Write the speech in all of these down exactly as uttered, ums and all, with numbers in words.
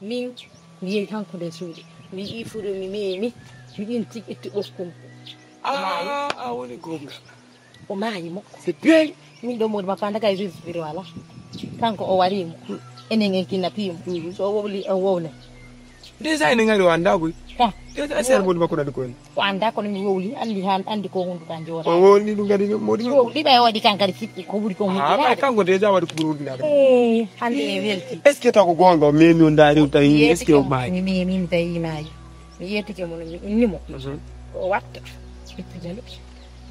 Min, mi yehi kanko nder suudu. Mi yi'i fuɗo, mi memi. Mi inti, itti ɓokkol. Ah, a woni gonga. O maayi mo. C'est bien. Min ɗo modi makko anda kay vivre wala. Kanko o wari mo. Enen en kidnappi mo. Mhm. So o wowli, o wowle. Déjà ene ngari o anda koy. Ah. Déjà ser modi makko nadi koy. O anda kono mi wowli, andi han, andi ko hunduka jooɗa. O wowli ɗum kadi modi makko. Wowli ɓe waɗi kan kadi siɗɗi ko ɓuri ko hunduka. Ah, ɓay kanko déjà waɗi ko ɓuri hunduka. Eh, hande e welti. Est-ce que taw ko gonga o memi on dari tawi est-ce que o maayi? Mi memi mi tawi maayi. Mi yettike mo no mi inni mo. Mhm. O watta. Itti jalo.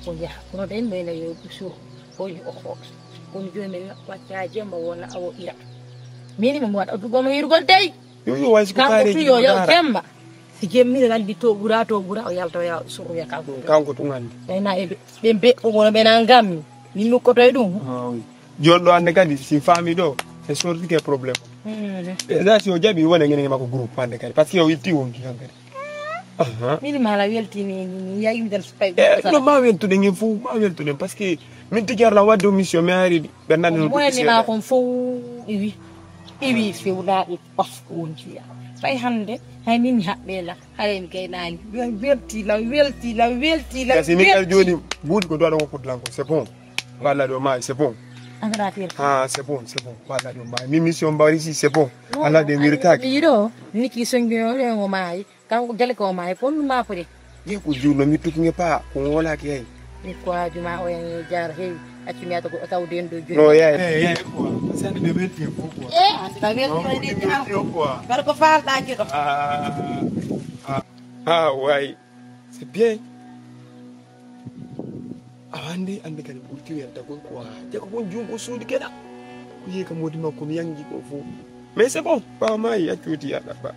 O yaha. Kono ɓen ɓe na yo suru. O yi o hoɗo. Kono joni mi wacca jemba wona awo ira. Mini mo waɗa dugo mo hirgol dey. Yo, yo, way si ko kanko kaare tuyo yo jemba. Si jemmi ne nandi to ɓura, to ɓura, o yalta o yaha suru ya kanko. Kanko tun andi. Ɓe na e ɓe, ɓe mbe, o wono ɓe na ngammi. Min nukkoto e ɗum. Ah, oui. Joni ɗo hannde kadi si faami ɗo e sorti ke problème. Mhm. E da si o jaɓi wona ngene makko groupe hannde kadi parce que o itti wonki kan kadi. Aha. Min mala weltini ni yayi mi dal spay. Eh, no ma weltude ngin fof ma weltude parce que min tigi arla wadde o mission mi ari ɓe nani no moyani ma kon fof iwi iwi fewlaɗo parce que wonki ya. Fay hannde hay min haɓɓe la. Haray mi gaynaali. Welti lam, welti lam, welti lam. Kasi min kadi jooni buuɗi ko duwaɗo ko poti lan ko c'est bon. Walla ɗo maayi c'est bon. Affaire affaire. Ah c'est bon, c'est bon. Walla ɗo maayi min mission mbawri si c'est bon. Ala de wirtaaki. Yiɗo niki songi o maayi. Kanko gele ko maayi ko ɗum maako de. Ye ko juurno mi tukki nge paa ko wolaaki hay. Mi ko juma o en jaar heewi. Accu mi ata ko taw den do joni. No yaay. Eh yaay quoi. Sani de welti ko quoi. Eh, anta welti ko ni. Quoi. Kala ko faalɗa ke ɗo. Ah. Ah, ah, way. C'est bien. Awa andi andi kadi ɓurti weldagol quoi. Jeko kon juum o suudi keɗa. Ko yehi ka modi makko mi yangi ko fof. Mais c'est bon. Ɓawa maayi accuti ya ɗaɓɓa.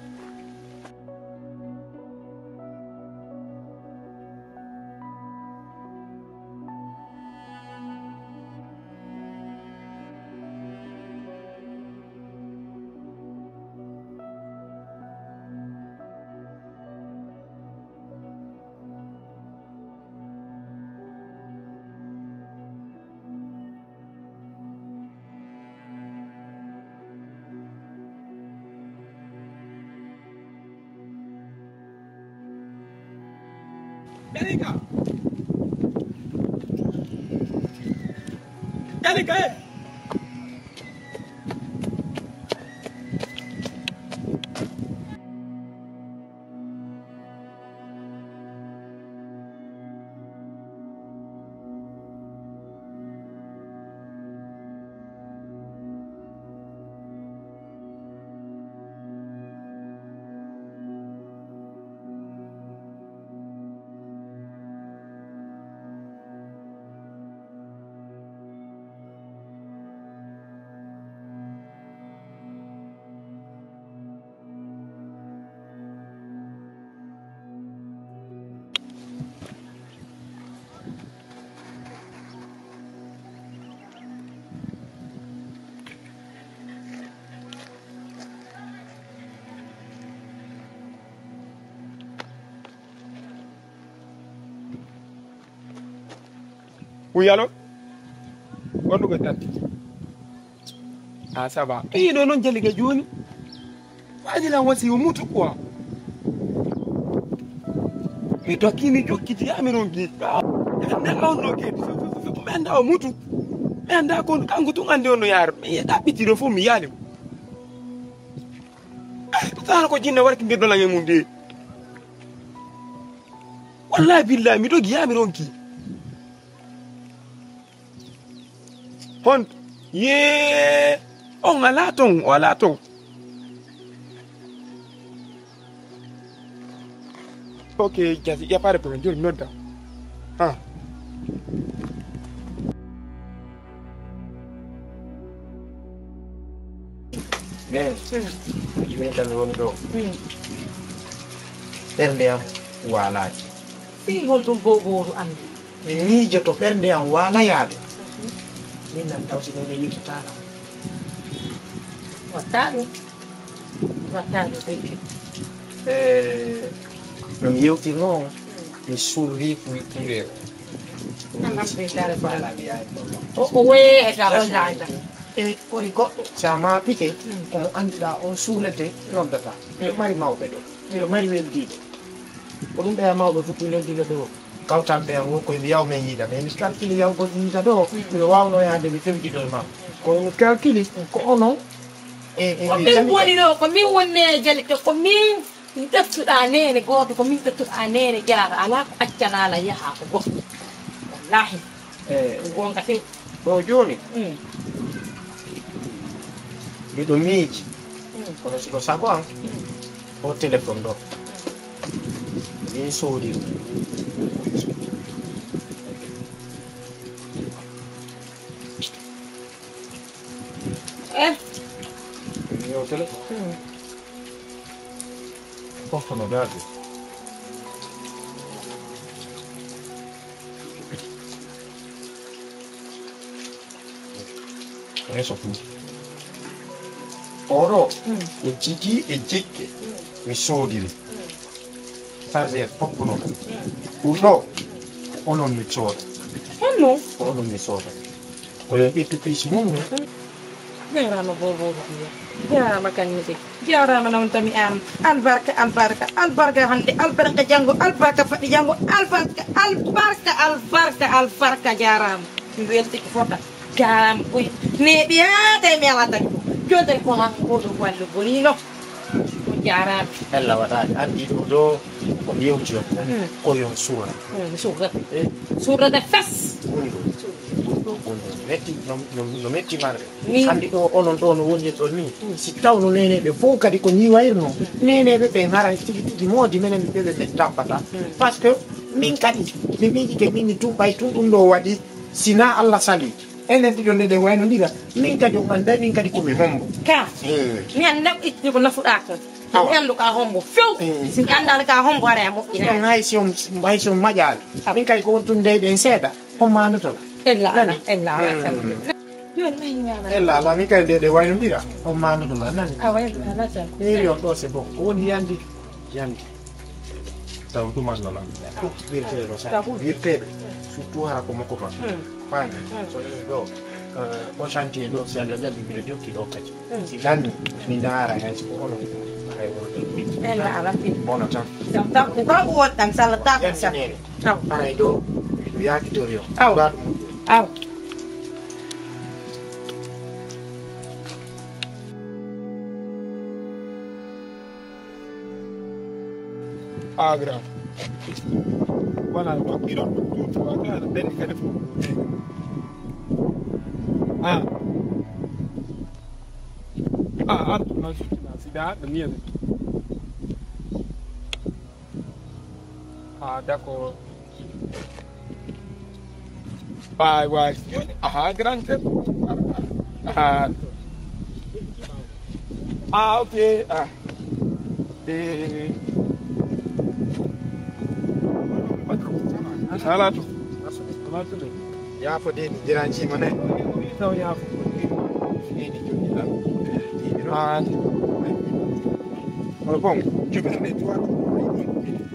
Jalika! Jalika, eh! Oui, allô? Goɗɗo ko tatti. Ah, ça va. Eyi, ɗo noon Jaliga jooni. Waaji lan wasi o mutu quoi. Mi tokki mi jokkiti yaa mi ronki. Anda on ɗo kedi. Mi anda o mutu. Mi anda kon kanko tun andi on no yaaro. Mi ɗaɓɓiti ɗo fof mi yaali mo. Tawata ko jinne warki ngel dolan e mum de. Wallahi billahi mi dogi yaa mi ronki. Hon ye on alaa ton o alaa ton. Ok, jasi ƴapare ko joni nodda. Ha. Mais min tan woni ɗo. Ɓernde am waalaaki. Fii holɗum bowbowru anndi? Mi miijoto ɓernde am waalayaade. Min nan tawti ɗo nde yiltataano. Watta ɗum. Watta ɗum ɓeydi. E no mi yewtirnoo, mi suulri ko wittude. O woye e ka on laata. E kori goɗɗo, si a maapike, ko mo annduɗaa on suulete, noddata. Miɗo mari mawɓe ɗo, miɗo mari weldiiɓe. Ko ɗum ɓeya mawɓe fuɗɗi noddude ɗo. Kawtal ɓe an won koye mi yaw men yiida, mais mi calcule yawgol yiida ɗo, miɗo waawno yaade mi fewjiɗo e ma. Kono mi calcule ko onon e, e, ko e ɓen jami- woni ɗo, ko min woni e jali, ko min ƴettuɗaa neene gooto, ko min ƴettuɗaa neene jaara, alaa ko accanaala yaha ko goɗɗo. Wallaahi. E, ɗum goonga few. Ɗo jooni, mm, miɗo miiji, mm, kono siko sago an, mm, o téléphone ɗo, min soodi ɗum. Eh. Min yew téléphone. Mm. Fof no daade. Reso fuu. Oɗo, mm, ko jigi e jikke, mm, mi soodiri. Mm. Chargeur fof ko ɗo. Mm. Ɗum ɗo, ko onon mi sooda. Honno? Ko onon mi sooda. Ko yo ƴettu piis mum. Jaaraama Bobo Rohiya. Jaaraama Kañum Sek. Jaaraama nawntami aan. Albarka, albarka, albarka hannde, albarka janngo, albarka faɗi janngo, albarka, albarka, albarka, albarka, jaaraama. Mi weltike fota. Jaaraama koy. Neeɓi haa tawi mi alaa dañi ɗum. Jooni tan ko haa ko ɗum wallu boniino. On jaaraama. Ella waɗaani. Anndi ɗum ɗo ko yewti on. Mm. Ko yon suura. Mm, suura. Eh? Suura de fes. Ɗum ɗo. Ɗum ɗo, ɗum ɗo. Metti, no, no, no metti marɓe. Min anndi ɗo onon ɗo no wonirɗon ni. Mm. Si tawno neneeɓe fof kadi ko ni wayirno. Neneeɓe ɓe ngara tigi tigi moodi menen ɓe ɓe ɓe tampata. Mm. Parce que min kadi, mi miiji ke min mi tumɓay tun ɗum ɗo waɗi. Si na Allah sali. Enen ɗiɗo nde ɗen waynondira, min kadi on annday, min kadi ko mi hombo. Ka, eh, mi annda ko itti ko nafuɗaa kon. Awa. Mi anndu ka hombo few. Eh. Si mi anndaali ka hombo, haray a moƴƴinaali. On hay si on, hay si on maƴaali. Awa. Min kadi ko on tun dey ɗen seeɗa, on maandoto la. Ella ala, nani? Ella ala. Mm. Jooni min ñaama. Ella ala, min kadi nde ɗen waynondira, on maandoto la, nani? Awa, ella ala tan. Ni on ɗo c'est bon. Ko woni yandi? Yandi. Taw ɗum Allah lan. Wirteeɗo sa. Taw. Wirteeɓe. Surtout hara ko makko kan. Hmm. Faami. Hmm. So ɗum ɗo, eh, ko chantier ɗo, si Allah jaɓi, mbiɗo jokki ɗo kadi. Hmm. Si lanni, mi ndaara hay so ko onon. Hay wonde. Ella ala fi. Bono tan. Taw, taw, ko ko won tan, so Allah taw. Yantinere. Taw. Haray ɗo, mi yaakitorii on. Aw. Mbaɗ mo. Aw. Ah, grand. Voilà, donc, il a tout, tout, tout, tout, tout, tout, tout, tout. Ah. Ah, ah, tout, non, je suis là, c'est là, le mien. Ah, d'accord. Waay, waay. Aha, grand chef. Aha. Ah, ok. Ah. Eh. Salatu. Salatu. Yaafo de, mi jiranji mo ne. Taw yaafo. Ni di jodi la. Ah. Bon, tu peux me toi.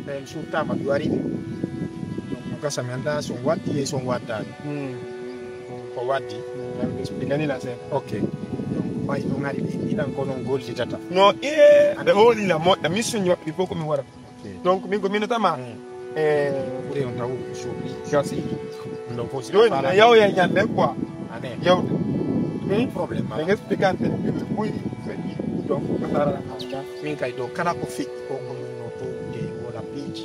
Ɓen suuttaama mi wari. Donc, gasa mi anndaa so on waɗdi e so on waɗdaani. Hmm. Ko waɗdi. Hmm. Ɓe nani la seeɗa. Ok. Donc, ɓay ɗo ngari ɓe iɗan ko non gollitata. No, eh, ɓe hoolii la moƴƴa. Mission maɓɓe fof ko mi wara. Ok. Donc, min ko min notama. Hmm. Eh, ɓuri on taw ko suuɗi. Gasi. Donc, aussi, jooni, na yawya ñande quoi. Amen. Yawde. Hmm? Problème. Ɓe expliquante. Ɓuri. Donc, ko sara. Min kay ɗo kala ko feƴƴi ko ko min no to de wala piiji.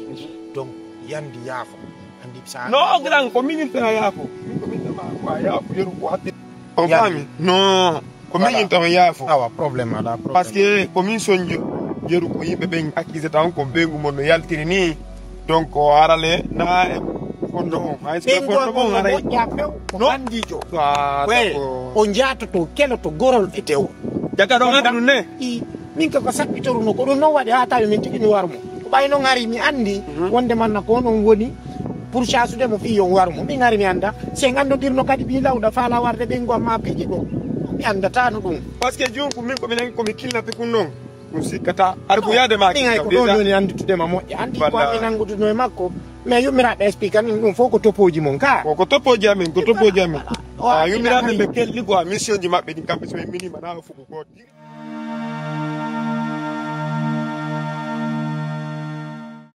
Donc, yandi yaafo. Andi sa. No, grand, ko min tan yaafo. Min ko min tan ma ko yaafo, yeru ko hatte. On faami? No, ko min tan yaafo. Awa, problème ala, problème. Parce que ko min sonjo, yeru ko yimɓe ɓen accusé tan ko ɓeyngu mon no yaltiri ni. Donc, o arale na e goɗɗo on. Hay so goɗɗo on aray. Moƴƴa few, ko bandijo. Ah, d'accord. O jaatoto, keloto, gorol e tew. Jaga ɗon hande ɗum ne? I, min ko, ko sappitoruno, ko ɗum noon waɗi haa tawi min tigi mi war mo. Ko ɓay noon ari mi anndi, mhm, wonde manna ko onon woni pour caasude mo fii yon war mo. Min ari mi annda, si en anndodirno kadi ɓii lawɗa faala warde ɓeyngu am ma piiji ɗo. Mi anndataano ɗum. Parce que jooni ko min ko mi nangi ko mi kidnappé kun noon. Ɗum sikkata. Ar ko yaade ma. Min ay ko ɗon woni annditude ma moƴƴa. Anndi ko wallaahi. Ami nannguduno e makko. Mais yummiraaɓe explique min ɗum fof ko toppooji mon ka. Ko, ko toppooji amen, ko toppooji amen. A yummiraɓe ɓe kelli quoi, mission ji maɓɓe ɗin kamɓe so ɓe mini mana fuku goo.